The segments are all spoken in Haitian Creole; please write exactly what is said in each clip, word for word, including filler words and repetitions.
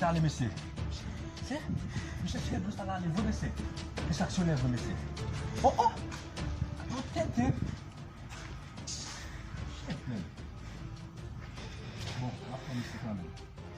Ale, mesye. Se, misye se dous la ale vre, mesye. Misye aksyonè vre, mesye. Oh, oh! Yo tenten. Shit, man. Bon, m ap pran misye kanmenm.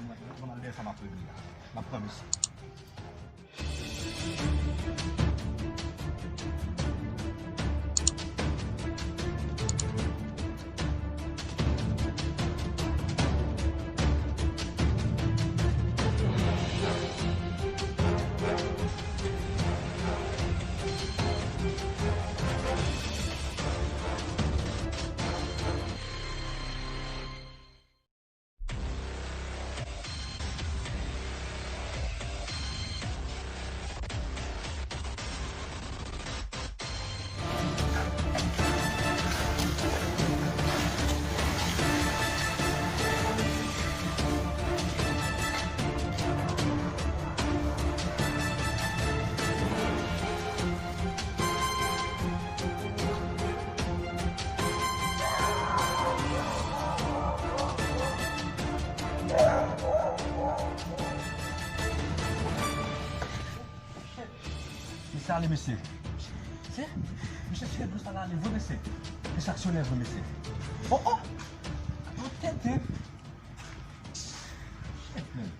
Mwen, mwen al dèyè sa m ap regle a. M ap pran misye. Misye ale, mesye. Se, misye se dous la ale vre, mesye. Misye aksyonè vre, mesye. Oh, oh! Yo tenten. Shit, man.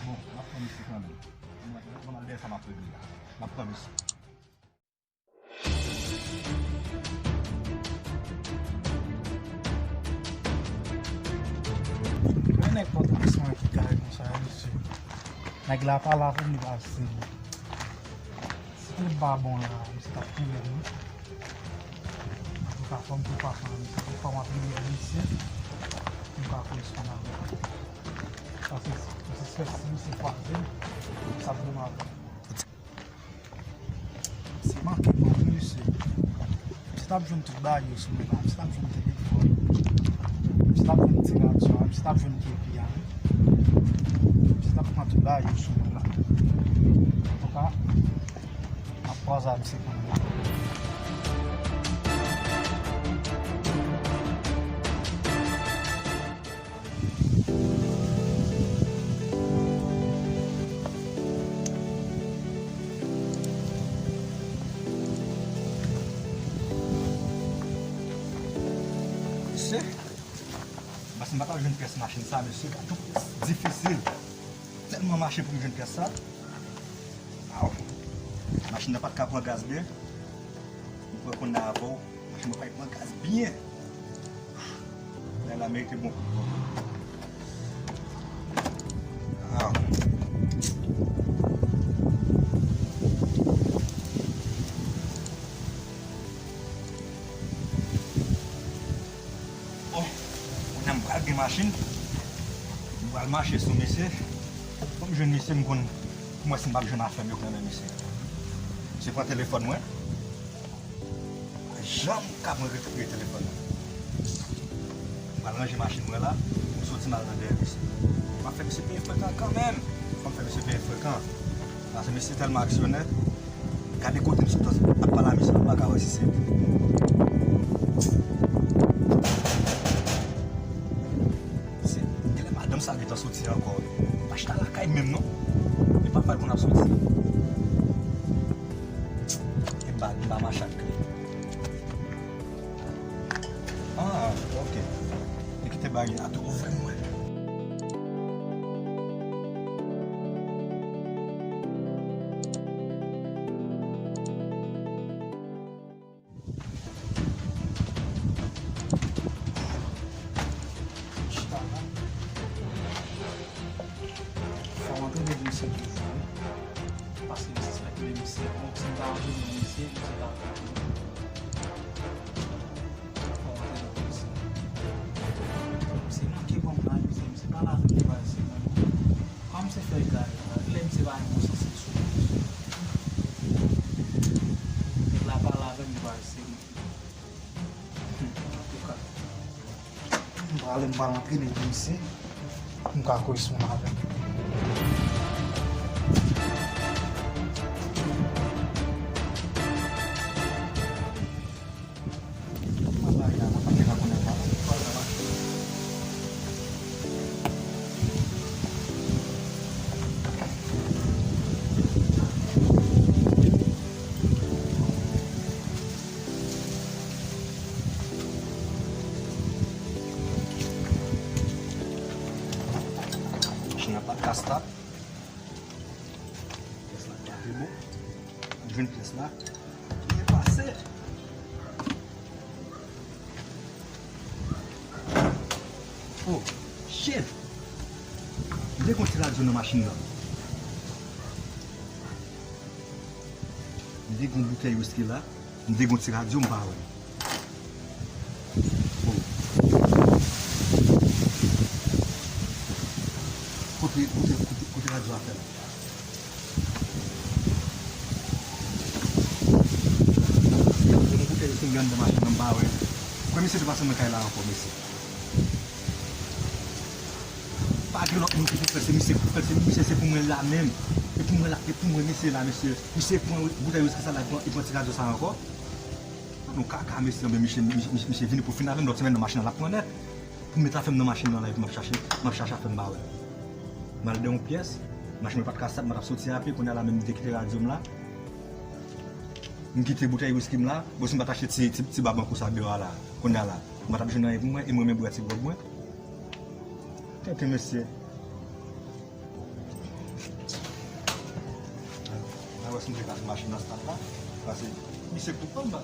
Bon, m ap pran misye kanmenm. Mwen, mwen al dèyè sa m ap regle a. M ap pran misye. Men nèg pòtoprens mwen ki kare konsa, mesye. Nèg la pale avè m, li pa serye. Si te m pa bon la, misye t ap pi rèd, wi. Antouka, fò m tou pa fè anyen, se pou fò m ap vini avè misye, pou m ka koresponn avè l. Paske si, si, si misye kwaze m, sa ap bon avè l. Se manke bon, wi, mesye. Misye t ap jwenn tout bagay yo sou mwen la. Misye t ap jwenn telefòn. Misye t ap jwenn ti radyo a. Misye t ap jwenn kepi a, wi. Misye t ap pran tout bagay yo sou mwen la. Antouka, m ap kwaze ak misye kanmenm. Mesye, m panse m pa t ap jwenn pyès machin sa, mesye, sa twò difisil. Tèlman mache pou m jwenn pyès sa. Aw. Machin nan pa t ka pran gaz byen. M kwè kounye a avè w, machin nan pa t pran gaz byen. Bagay la merite bon kout bò. Aw. Bon, kounye a m pral gen machin. M pral mache sou misye. Fò m jwenn misye, m konn, pou m wè si m p ap jwenn afè m yo kanmenm, mesye. Misye pran telefòn mwen. Pa janm ka mwen rekipere telefòn nan. M pral ranje machin mwen la, pou m soti m al nan dèyè misye. M ap fè misye peye frekan kanmenm. Fò m fè misye peye frekan. Paske misye tèlman aksyonè. Gade kote m sot ap pale a misye, m pa ka wè si se li. Se genlè madanm sa gentan soti ankò. Pa chita lakay menm non. E pa fè l konn ap soti. E ba, ba machan kle. Ah, ok. Li kite bagay la tou ouvri mwen. Chita la. Fò m antre depi misye toujou, wi. Paske m sispèk ke misye, bon, si m ta antre nan misye, misye ta fè m. Fò m antre nan misye. Misye manke ban m la, misye, misye pale avè m, li pral se mwen. Kòm se fè gaz la, lè misye pa gen bon sans li sou mwen. Nèg la pale avè m, li pral se mwen. Antouka, m prale, m pral antre depi misye, pou m ka koresponn avè l. Mwen pa la, mwen pa gen la konnen pa. Mwen pa la. Jwenn pyès la. Byen pase. Oh, shit! M te gen yon ti radyo nan machin nan. M te gen yon boutèy wiski la. M te gen yon ti radyo, m pa wè l. Oh. Kote, kote, kote, kote radyo a fè la? Mwen koute yo fin gade nan machin nan, m pa wè. Kwè misye te pase nan kay la ankò, mesye. Pa gen lòt moun ki pou fè, se misye ki pou fè, se misye, se pou mwen la menm. E pou mwen la, e pou mwen, mesye la, mesye. Misye pran boutèy wiski sa la, e pran, e pran ti radyo sa ankò. Nou kaka, mesye, men misye, misye, misye, misye vini pou fin avè m, lòt semèn nan machin nan l ap pran nèt. Pou met afè m nan machin nan la, epi m ap chache, m ap chache afè m pa wè. M al de yon pyès, machin mwen pa t ka stat, mwen t ap soti a pye, kounye a la menm m te kite radyo m la. M kite boutèy wiski m la, bon si m pa t achte ti, ti, ti babankou sa deyò a la, kounye a la, m pa t ap jwenn anyen pou mwen, e mwen menm bwè ti gwòg mwen. Tenten mesye. Mwen wè si m te ka fè machin nan stat la. Paske misye koupab.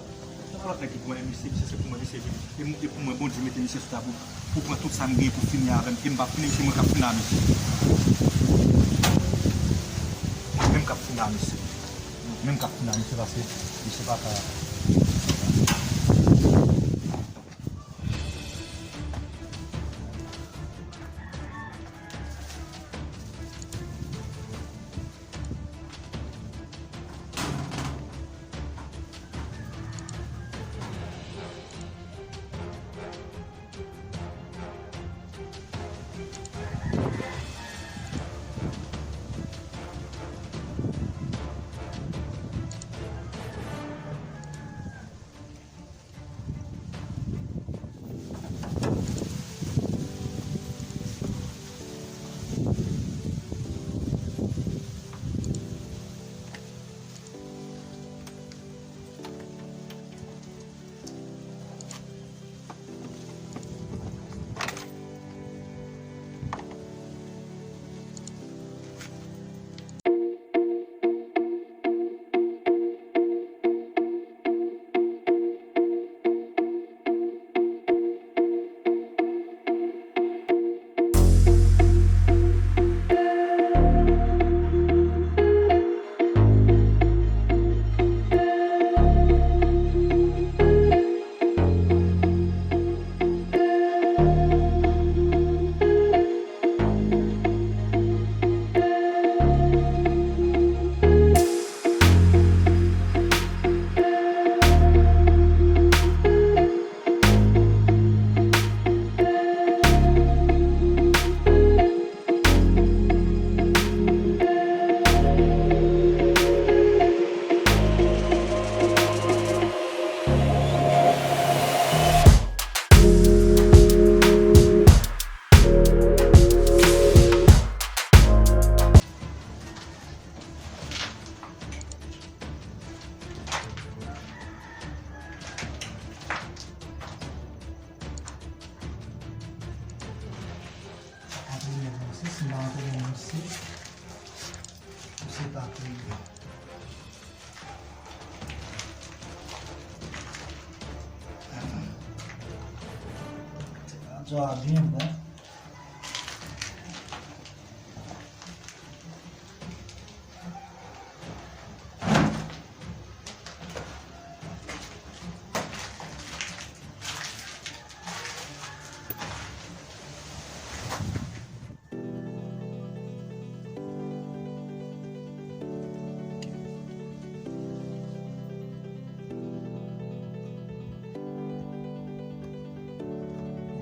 Se pa lòt nèg ki pou mwen, misye, misye se pou mwen, misye vin. E m- e pou mwen, Bondye mete misye sou tab pou, pou pran tout sa m genyen pou fini avè m. E m p ap fini, se mwen k ap fini a misye. Mwen menm k ap fini a misye. Mwen menm k ap fini a misye paske misye pa ka. Antre nan misye, si m pa antre nan misye, misye pa kriye. Radyo a byen bon.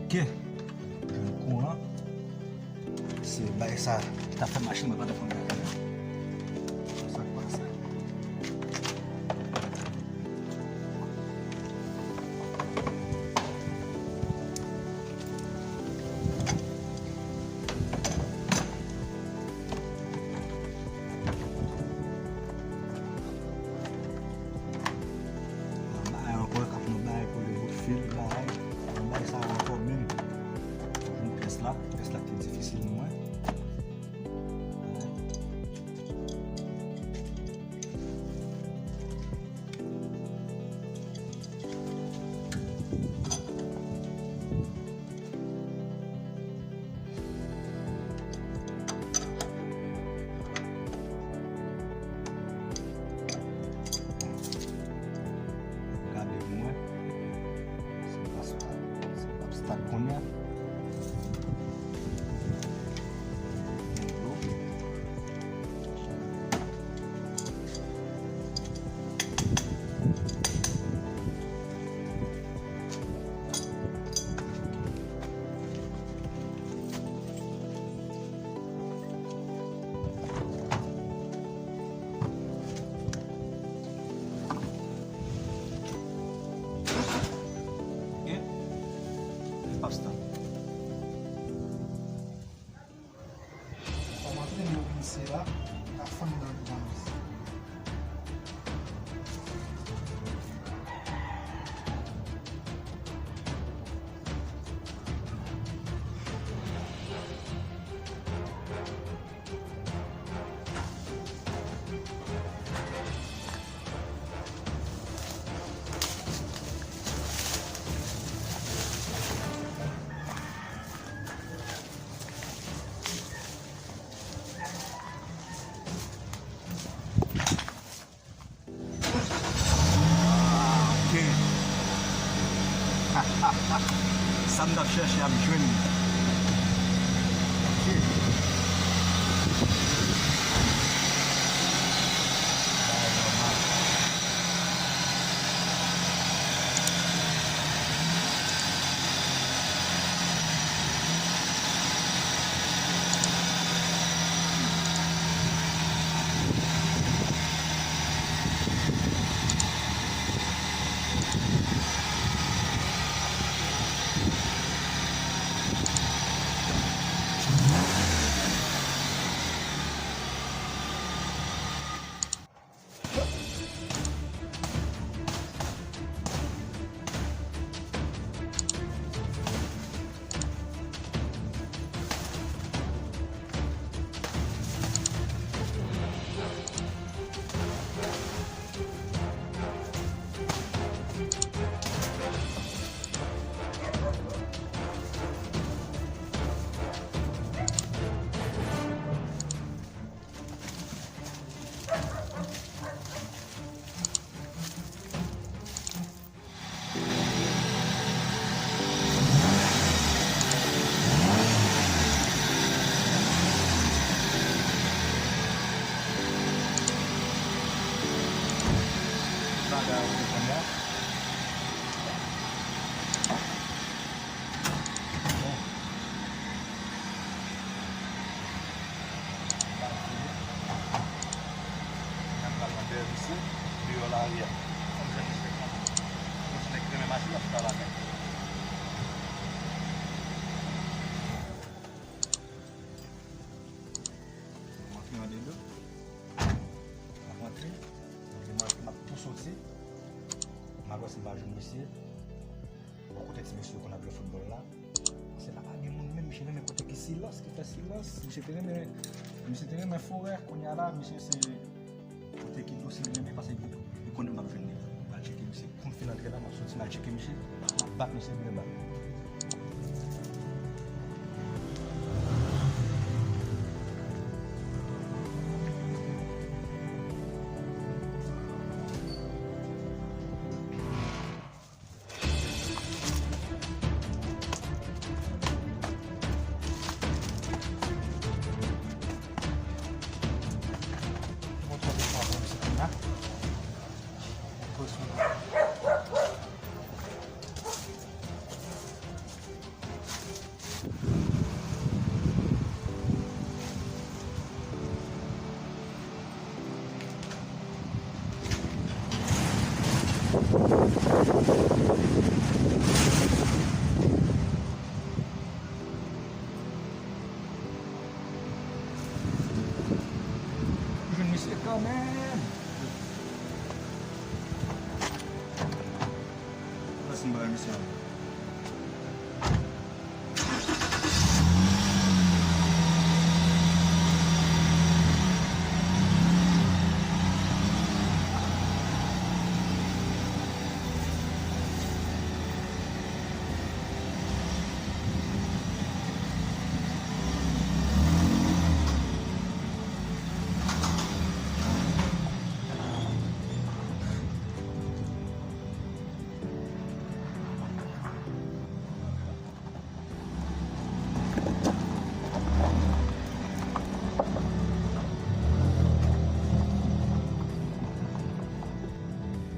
Ok. Jwenn kouran. Se bagay sa ki ta fè machin mwen pa t ap konn gade. Sa k pase? Bagay ankò k ap nan bagay kole bout fil, bagay. Nan bagay sa ankò menm. Jwenn pyès la, pyès la te difisil pou mwen. Sa m t ap chèche ap jwenn. Ok. Bagay nòmal. Bagay ou te konn la. Bon. N ap pral nan dèyè misye, deyò lari a. Fò m jwenn misye kanmenm. Yon ti nèg renmen mache, l ap chita lakay. M antre andedan. M ap antre. M ap tou soti. M ap wè si m pa jwenn misye. Bò kote ti mesye yo konn ap jwe foutbòl la. Se la pa gen moun menm, misye renmen kote ki silans, ki fè silans. Misye te renmen, misye te renmen forè, kounye a la, misye se kote ki dous, li renmen pase, li, li konnen m ap jwenn li. M al tcheke misye. Kou m fin antre la, m ap soti, m al tcheke misye, m ap bat misye byen ba. Jwenn misye kanmenm. Pase m ba misye ankò.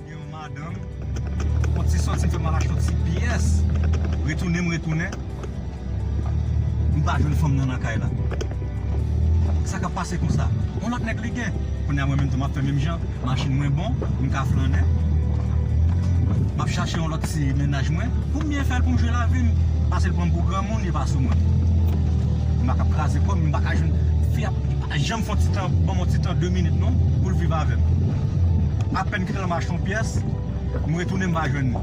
Gen yon madanm, yon ti sòti, m fè m al achte yon ti pyès. Retounen, m retounen. M pa jwenn fanm nan nan kay la. Sa k ap pase konsa? Yon lòt nèg li gen. Kounye a mwen menm tou m ap fè menm jan. Machin mwen bon, m ka flannen. M ap chache yon lòt ti mennaj mwen pou m byen fè l, pou m jwe lavi m. Pase l pran m pou granmoun, li pa sou mwen. M pa ka ap kraze kò m, m pa ka jwenn fi a, li pa janm fè yon ti tan, ban m yon ti tan de minit non, pou l viv avè m. Apèn kite l m achte yon pyès, m retounen m pa jwenn li.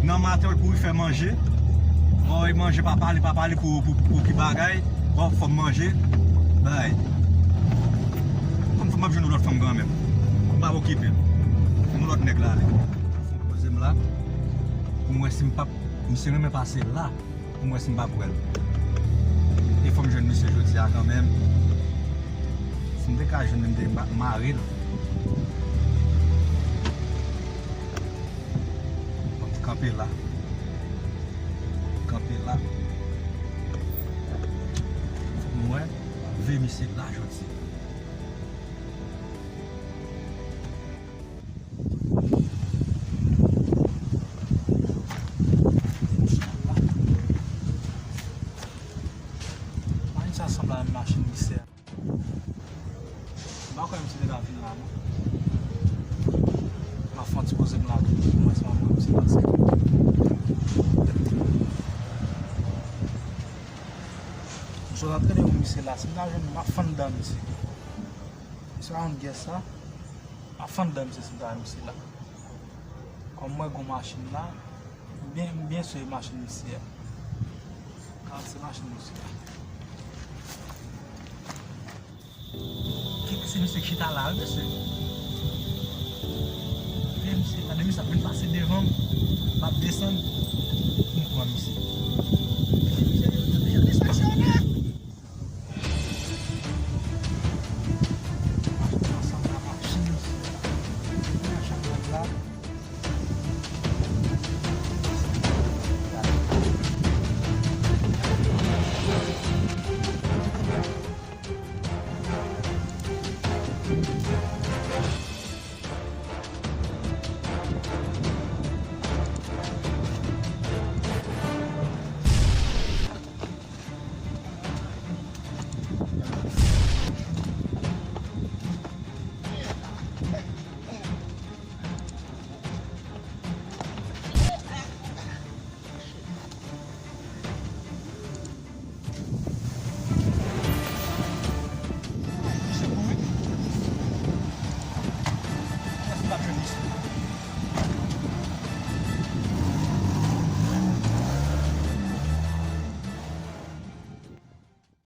Nan maten, l kouri fè manje. Ò, e manje papa li, papa li pou, pou, pou ki bagay. Ò, fò m manje. Bay. Kòm fò m ap jwenn yon lòt fanm kanmenm. M pa okipe l. Yon lòt nèg la ale. Fò m poze m la. Pou m wè si m p ap, misye renmen pase la. Pou m wè si m p ap wè l. E fò m jwenn misye jodi a kanmenm. Si m te ka jwenn li, m te ma-, mare l. Ban m Kanpe la. Kanpe la. Mwen, ve misye la jodi. Machin sa sanble a menm machin misye a. M pa kwè misye te ka vin la, non. M ap fè yon ti poze m la tou. Pou mwen, se pa mwen, misye pase. M sot ap tande yon misye la. Si m ta jwenn, m ap fann dan misye. Misye pa konn gè sa. M ap fann dan misye si m ta wè misye la. Kòm mwen gon machin la, m byen, m byen si e machin misye a. Ka se machin misye a. Ki se misye ki chita la, wi, mesye. Men misye, gade misye ap vin pase devan m. M ap desann. M pran misye.